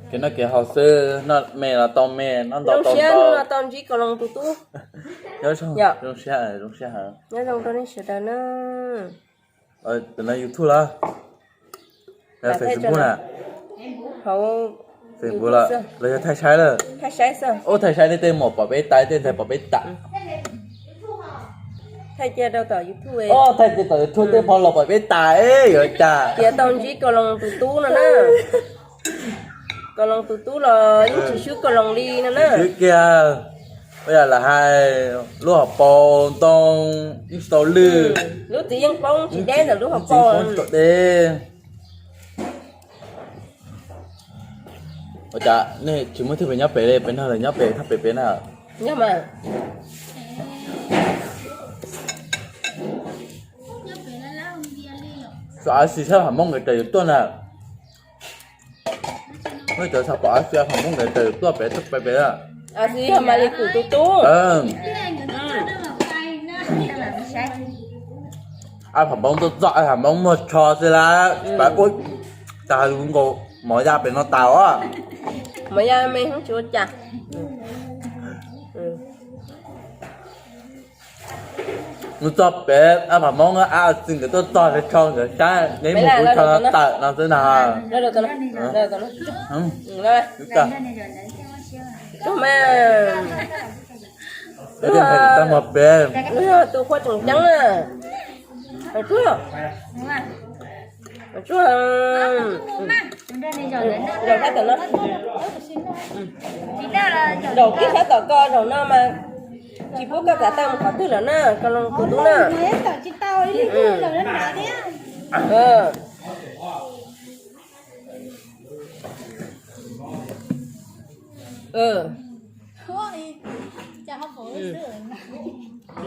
Kev noj kev haus xwb, noj me los tau me, noj ntau tau ntau. Ntsib Kaloos tus tub. Nyob zoo, zoo siab, zoo siab heev. Nyob zoo rau nej sawv daws na. Tam no YouTube los? Facebook na? Hauv Facebook los yog thaij saib lawm? Ub, thaij saib nej tej muam pom peb tas, tej ntxhais pom peb tas. Thaij cia rau tom YouTube, thaij cia tom YouTube tej pog los pom peb tas es yuav cas. Tias tau ntsib Kaloos tus tub no na. Kaloos tus tub los yeej tsis swb Kaloos li no na. Swb kiag. Ua yam lawv hais, lub hauv paus ntoo yeej tsis tau lwj. Lub txiv yeej poob tsis deb ntawm lub hauv paus. Poob tsis tau deb. Ua cas nej tsis muaj thwj pem nyob pem li, pem no lawv nyob pem thaj pem pem na. Yog mas. Xyov av xis sab Pham Moob nkawd raws yuav tuaj na. Muaj cov xav pom av xis Pham Moob nkawd raws yuav tuaj pem thaj pem pem na. Av xis yog Mas Lis Kws tus tub. Av Pham Moob tuaj txog, av Pham Moob muag tsho xwb lawm, pab ua tag nkaus mov ya pem no tas os. Mov ya me hoob tsis ua cas. Mus txog pem av Pham Moob, av xis nkawd tuaj txog, tsho nkawd saib, neb mus kuv tsho tawm no xwb na. Tag muag pem. Tus qhua tseem ceeb na. Zaum sab tom no. Zaum kiag sab tom ko, zaum no mas tsis pub koj txav tau mus qhov twg lawm na, Kaloos tus tub na.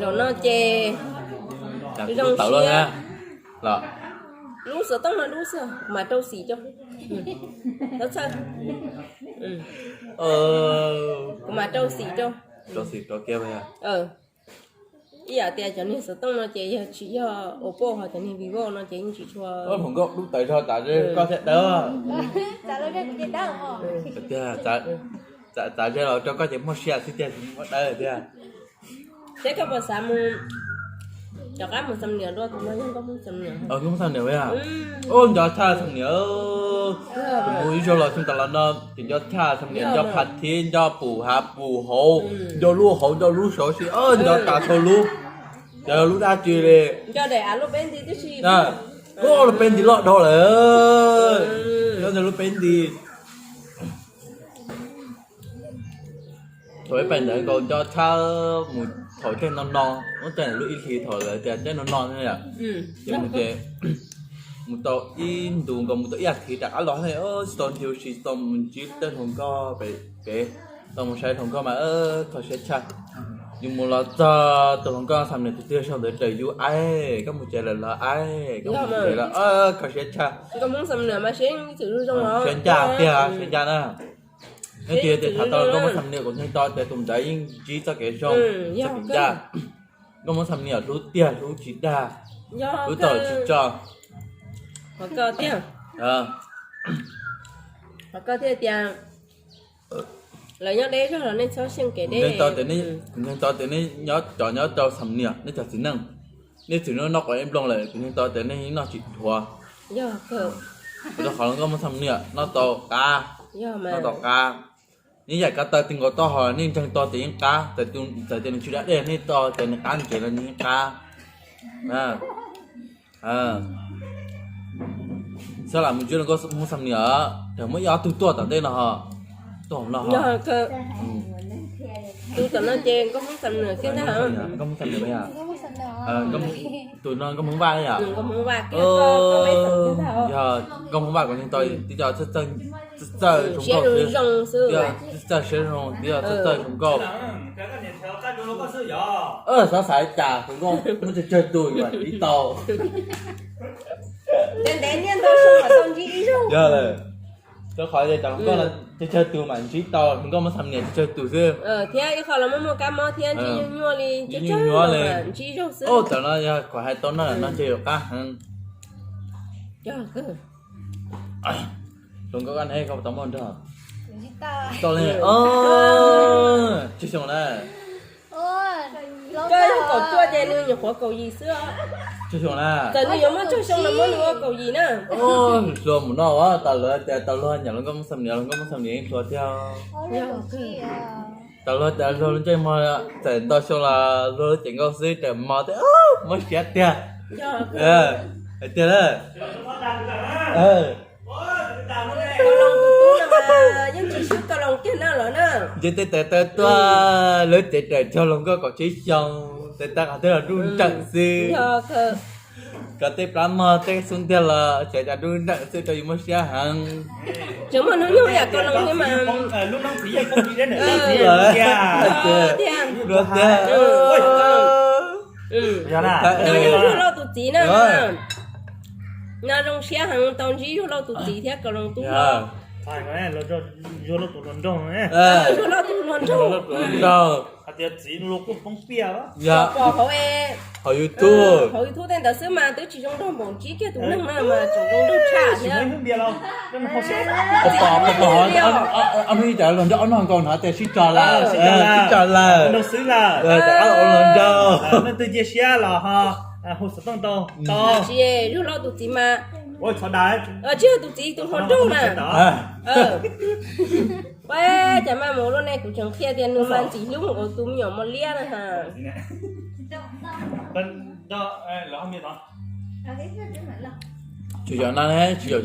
Zaum no ces zoo siab. Lub xov tooj no dub xwb, kuv mam rau xim rau. Txhob txhawj. Kuv mam rau xim rau. Ib yam tias cov niag xov tooj no ces yog tsis yog Oppo ho cov niag Vivo no ces yeej tsis tshua. Hluas nkauj dub tawv zog tas koj thiaj dawb. Tiag, txav ze los rau koj ces muaj siab xwb tiag, tsis muaj dawb tiag. Seb koj puas xav mus, rov qab mus xam niam dua, tus no yog nkauj Hmoob xam niam. Nkauj Hmoob xam niam. Ub, nco tshaj xam niam. Mus ib zaug los xyoo tas los no ces nco tshaj xam niam, nco phaj thiv, nco pum hav pum hauv, nco lub hauv nco lub saud si, nco tas txhua lub. Cov lub dab tsi li. Ub, lub peb nti loj dhau lawm. Nco ntawm lub peb nti. Thaum ib pais ntawd nkaus nco tshaj mus thaum caij no no, ub, caij lub ib hlis thaum lawv tias caij no no yom. Ces mus ces mus tau ib ntus nkaus mus tau ib as thiv rov qab los ne, tsis tau nti ua si, tsis tau mus ntsib tej hluas nkauj pem kev, tau mus saib hluas nkauj mas kho siab tshaj. Yus mus los txog tus hluas nkauj xam niam tus twg sau ntawd raws yus aib, koj mus tsev lawm los aib, koj mus tsev lawm kho siab tshaj. Siab ncaj tiag, siab ncaj na. Neb tias tias tham tau nkauj Hmoob xam niam, kuv ntseeg tau tias tus ntawd yeej ntsib txoj kev zoo, txoj kev ncaj. Nkauj Hmoob xam niam hlub tiag, hlub tsis dag, hlub txaus tsis tso. Qhov koj tiag. Qhov koj thiaj tias lawv nyob deb zog los nej txhob xyeej kev deb. Kuv ntseeg tau tias nej cov nyob rau xam niam, nej cov txiv neej, nej txiv neej noj quav ib nplooj lawm, kuv ntseeg tau tias nej yeej noj tsis dhuav. Yog kawg. Rau qhov nkauj Hmoob xam niam noj tau qab, noj tau qab. Neb yaim ko taw ti nkaus taub hau nej ntseeg tau tias yeej qab, txawm tias nws tsis da dej nej tau tias nws qab ntsev los nws yeej qab. Xab lam mus ntsib nkauj Hmoob xam niam, tseem muaj ib ob tug tuaj tom ntej no ho. Tuaj hauv no ho. Tus tom no ces nkauj Hmoob xam niam kiag ntag. Nkauj Hmoob xam niam yom. Tus no nkauj Hmoob Vaj yom. Yog nkauj Hmoob Vaj kuv ntseeg tau twb yog txawj zoo nkauj xwb, twb yog txawj siab zoo, twb yog txawj zoo nkauj. Xav xav cas tus nkauj muaj tsawg tsawg tus yuav ntsib tau. Ntev ntev niaj ntau xyoo mam tau ntsib ib zaug. Yog lawm. Rau qhov cov hluas nkauj no tsawg tsawg tus mam ntsib tau, hluas nkauj Hmoob xam niam tsawg tsawg tus xwb. Thiab ib qho los muaj muaj kab mob thiab ntsib nyuaj nyuaj li, tsawg tsawg tus mam ntsib ib zaug xwb. Ub, tam no yog kuv hais tau no no ces yuav qab heev. Yog kawg. Hluas nkauj koj ne, koj puas tau muaj nraug? Tau li, tsawg xyoo na? Koj yog kaum cuaj ces nws nyuam qhuav kaum yim xwb os. Tsawg xyoo na? Txawm nws yuav muaj tsawg xyoo los muab nws ua kaum yim na. Hluas mus no, tas luag tias tas luag nyiam hluas nkauj Hmoob Xam Nias, hluas nkauj Hmoob Xam Nias yeej hluas thiab. Tas luag tias luag lub ntsej muag txawm ntau xyoo los luag lub cev nkauj xwb tseem mos thiab, muab siab tiag. Hais tiag na. Nce tej taw taw tuaj, lub cev tawm cog hluas nkauj kaum tsib xyoo, taw taw qhov twg los nruj nreem xwb. Koj tej plab mog tej xub ntiag los tseem cas nruj nreem xwb rau yus muaj siab heev. Tseem muaj hnub nyoog yam koj no thiab mas. Lub noob txiv yeej poob tsis deb ntawm lub txiv tiag. Tiag. Luag tiag. Yog na, yog Zuag Lauj tus txiv na. No zoo siab heev tau ntsib Zuag Lauj tus txiv thiab Kaus Loos tub hlob. Zuag Lauj tus hluas nraug. Zuag Lauj tus hluas nraug. Hais tias txiv luag kuj poob piaj. Pom hauv, hauv YouTube, hauv YouTube tej ntawd xwb mas twb tsis zoo nraug npaum ntsib kiag tus neeg no mas tseem zoo nraug tshaj thiab. Pom, pom, ob hnub ib cov hluas nraug ob noj nkaus no tias sib tso lawm, sib tso lawm, xwb lawm, hluas nraug. Nej twg cia siab los ho hu xov tooj tau. Tsis, Zuag Lauj tus txiv mas, tsis yog tus txiv, tus hluas nraug na. Ua cas mas mus luaj ne, kuv tseem qhia tias nws mas ntxim hlub ua tus me nyuam mos liab na ha. Tsis yog na, tsis yog.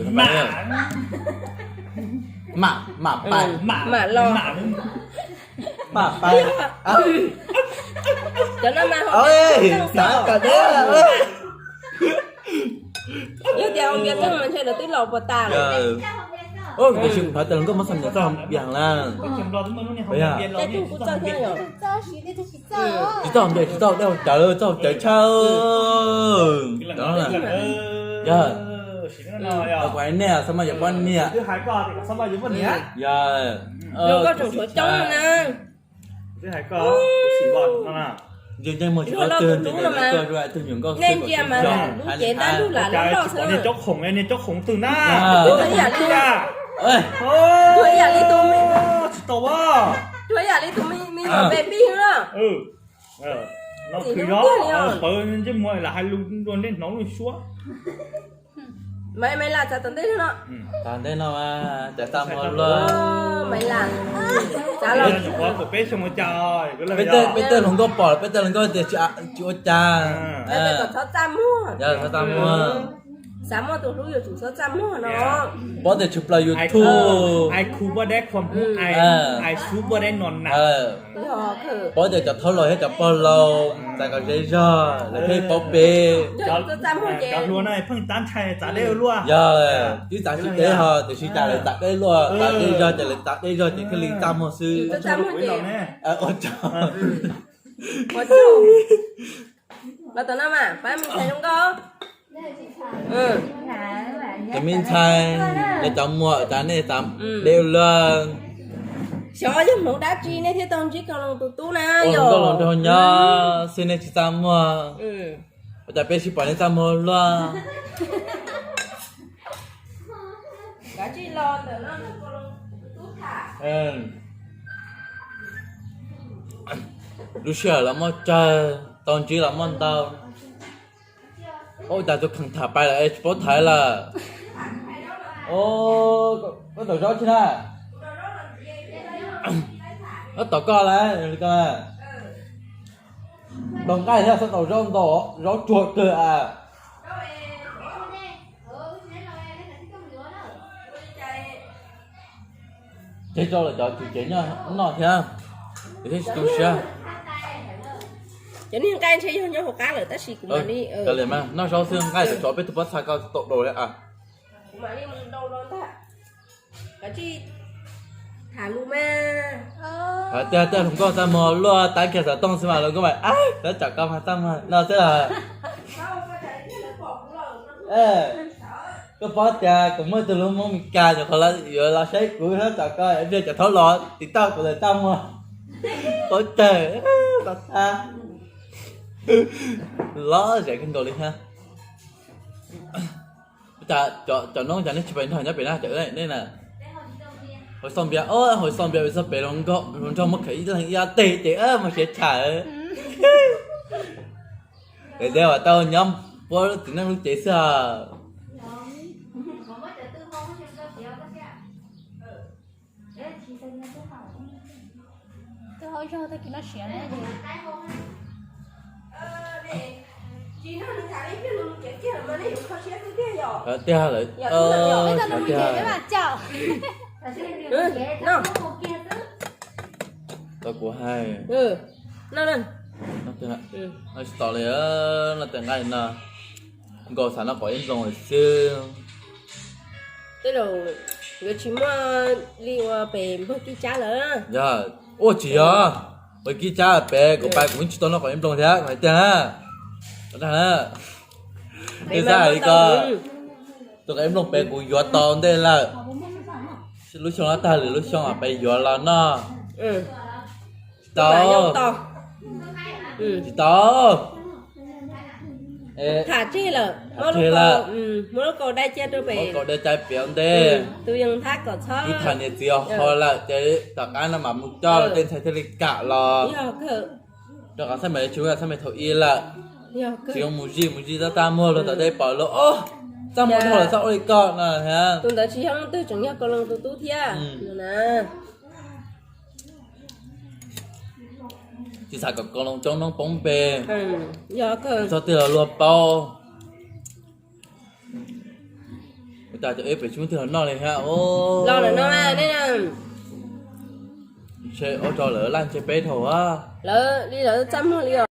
Mam, mam pais, mam los. Mam pais. Cov no mas hauv npias txeeg mas ntshe lawv twb laus puas tas lawm. Tiam sis kuv hnov tias hluas nkauj Hmoob Xam Nias txawj hauv npias na. Tej tug kuj txawj thiab yom. Tsis txawj hauv npias, tsis txawj dej hauv cawv, txawj hauv cawv tshaj. Yog, kuv hais nej xav mas yuav poj niam. Yog, koj tseem tshuav coob na. Ntsej ntsej muag tsis paub twg, ntsej ntsej muag tsis paub twg, nyuam nkauj xwb, nej ntsia mas lub cev ntab ntug lam loj loj xwb. Niag coob khoom, niag coob khoom twg na? Ua ib yam li, ua ib yam li tus me, tsis tau, ua ib yam li tus me nyuam baby na. Ntxim hlub tiag li os. Pawv ntsej muag lam hais lus dua nej hnov lub suab. Maiv, Maiv Lam txav tom ntej no. Txav ntej no mas txav txaj muag luaj. Maiv Lam, txav los, peb tej hluas nkauj pom, peb tej hluas nkauj tias tsis ua cas. Kom txhob txaj muag. Yog txhob txaj muag. Xav muaj tus hlub yuav tsum txhob txaj muag no. Paub tias tshwm plaws YouTube, ai khu poj dab khom, ai xub poj dab no na. Paub tias cov thaub laus thiab cov pog laus txais kom zej zog lawv thiaj paub peb. Cov hluas no pheej tab ntshai txav deb luaj. Yog, twb txav tsis deb ho tiam sis cas lawv txav deb luaj, txav deb zog ces lawv txav deb zog ces thiaj li txaj muag xwb. Ua tsaug. Los tom no mas pab me ntxhais zoo nkauj. Cov me ntxhais, nej cov muam cas nej txav deb luaj. Xyov yog hmoov dab tsi nej thiaj tau ntsib Kaus Loos tus tub na. Ua nkauj los nraug nyob xwb nej tsis txaj muag. Ua cas peb sib pom nej txaj muag luaj. Lub sij hawm los muaj tsawg, tau ntsib los muaj ntau. Ua cas tus kheem tham pais lawm es tsis paub thaiv lawm. Koj daus zaub tsis na? Koj tom koj lawm, koj daus nqaij thiab txhob daus zaub ntau, zaub tsuag kawg a. Tseg rau lawm cov tswv cev noj thiab, thiab tsis tu siab. Cov niag nqaij ntshe yog nyob hauv qab lawm tab sis kuv mam li, noj zaub xwb, nqaij tseem tshuav peb tug pob txha koj tau daus li a. Kuv mam li mus daus los ntag. Kav tsij tham lus mas. Hais tias tej hluas nkauj txaj muag luaj, tab kiag xov tooj xwb mas hluas nkauj mas, tab tom koj mas txaj muag no xwb los. Koj paub tias kuv muaj tus hlub Hmoob Mes Kas nyuam qhuav yuav los saib kuv, tab tom koj ntiag cov thaub los tim toj kuv lawm txaj muag. Paub tsawg, paub tag. Los zem kawg nkaus li thiab. Cov noob cas nej tsis pais nrog nyob pem na, cov nej na? Hauv xoj npias, hauv xoj npias, hauv xoj pem hluas nraug muab khaws ib leeg ib ob teg ces muaj siav tshaj. Ces ua tau nyob puab txiv neej lub cev xwb. Tiag lawm. Tau kuv hais, tsis tau li, no tej nqaij no nkaus xav noj kom ib nploos lawm xwb. Tej zaum yuav tsis muaj li ua pem npawg Kib Tsab lawm. Yog, ua tsis yog, ua Kib Tsab pem kuv pais kuv yeej tsis tau noj kom ib nploos thiab hais tiag na. Tej xav hais li ko, tus kom ib nploos pem kuv yuav tau ntej lawm. Lub xyoo no tag lwm lub xyoo peb yuav los noj. Tsis tau, tsis tau. Tham tseg lawm, muab lub kaus dai cia rau pem, kaus dai cia pem ua ntej. Tus yog thab kom txhob ib tham niam txiv ho lawm ces tom qab no mam mus coj los tej ntxhais thiaj li kam los. Rau qhov xab me tsis muaj xab me thaum ub lawm. Tsis zoo mus zij mus zij tab tab muag luag tom tej pom luag, o, txaj muag dhau lawm txhob ua li ko no thiab. Tus ntawd tsis yog leej twg, tseem yog Kaus Loos tus tub thiab. Tsis xav kom Kaus Loos coob noob poob npe, txhob tig los luag paub. Ua cas cov eb pem tsis muaj twg los noj li thiab. Ntshe ua rau lawv laj ntshe peb dhau. Lawv li lawv txaj muag li os.